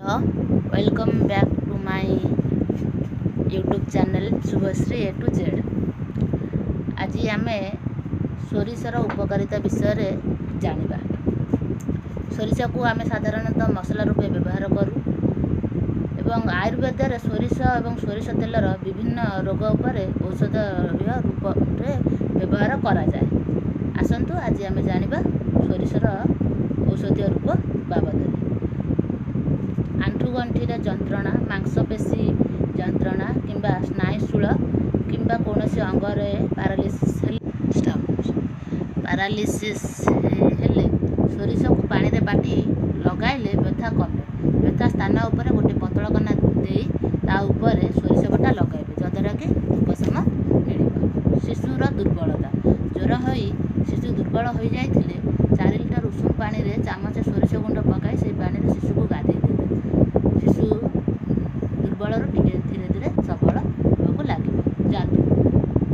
Welcome back to my YouTube channel Subhashree A to Z। ଆଜି ଆମେ ସୋରିଷର ଉପକାରିତା ବିଷୟରେ ଜାଣିବା। ସୋରିଷକୁ ଆମେ ସାଧାରଣତଃ ମସଲା ରୂପେ ବ୍ୟବହାର କରୁ ଏବଂ ଆୟୁର୍ବେଦରେ ସୋରିଷ ଏବଂ ସୋରିଷ ତେଲର ବିଭିନ୍ନ ରୋଗ ଉପରେ ଔଷଧୀୟ ରୂପରେ ବ୍ୟବହାର କରାଯାଏ। ଆସନ୍ତୁ, ଆଜି ଆମେ ଜାଣିବା ସୋରିଷର ଔଷଧୀୟ ରୂପ ବାବଦରେ। ଆଣ୍ଠୁଗଣ୍ଠିରେ ଯନ୍ତ୍ରଣା, ମାଂସପେଶୀ ଯନ୍ତ୍ରଣା କିମ୍ବା ସ୍ନାୟୁଶୂଳ କିମ୍ବା କୌଣସି ଅଙ୍ଗରେ ପାରାଲିସିସ୍ ହେଲେ ସୋରିଷକୁ ପାଣିରେ ବାଟି ଲଗାଇଲେ ବ୍ୟଥା କମେ। ବ୍ୟଥା ସ୍ଥାନ ଉପରେ ଗୋଟେ ପତଳା କନା ଦେଇ ତା ଉପରେ ସୋରିଷ ବଟା ଲଗାଇବେ, ଯଦ୍ୱାରା କି ଉପଶମ ମିଳିବ। ଶିଶୁର ଦୁର୍ବଳତା, ଜ୍ୱର ହୋଇ ଶିଶୁ ଦୁର୍ବଳ ହୋଇଯାଇଥିଲେ 4 ଲିଟର ଉଷୁମ ପାଣିରେ ଚାମଚେ ସୋରିଷ ଗୁଣ୍ଡ ପକାଇ ସେହି ପାଣିରେ ଶିଶୁକୁ ଗାଧେଇ ଦେବେ। ଶିଶୁ ଦୁର୍ବଳରୁ ଟିକେ ଧୀରେ ଧୀରେ ସବଳ ହେବାକୁ ଲାଗିବ। ଯାଦୁ।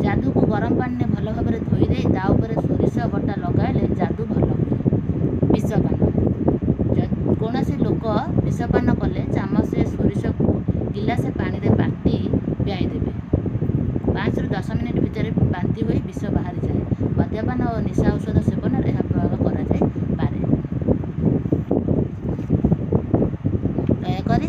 ଯାଦୁକୁ ଗରମ ପାଣିରେ ଭଲ ଭାବରେ ଧୋଇ ଦେଇ ତା ଉପରେ ସୋରିଷ ବଟା ଲଗାଇଲେ ଯାଦୁ ଭଲ ହୁଏ। ବିଷପାନ। କୌଣସି ଲୋକ ବିଷପାନ କଲେ ଚାମଚେ ସୋରିଷକୁ ଗିଲାସେ ପାଣିରେ ବାଟି ପିଆଇ ଦେବେ। 5ରୁ 10 ମିନିଟ୍ ଭିତରେ ବାନ୍ତି ହୋଇ ବିଷ ବାହାରିଯାଏ। ମଦ୍ୟପାନ ଓ ନିଶା ଔଷଧ ସେବନରେ ଏହା ପ୍ରୟୋଗ କରାଯାଇପାରେ। ଦୟାକରି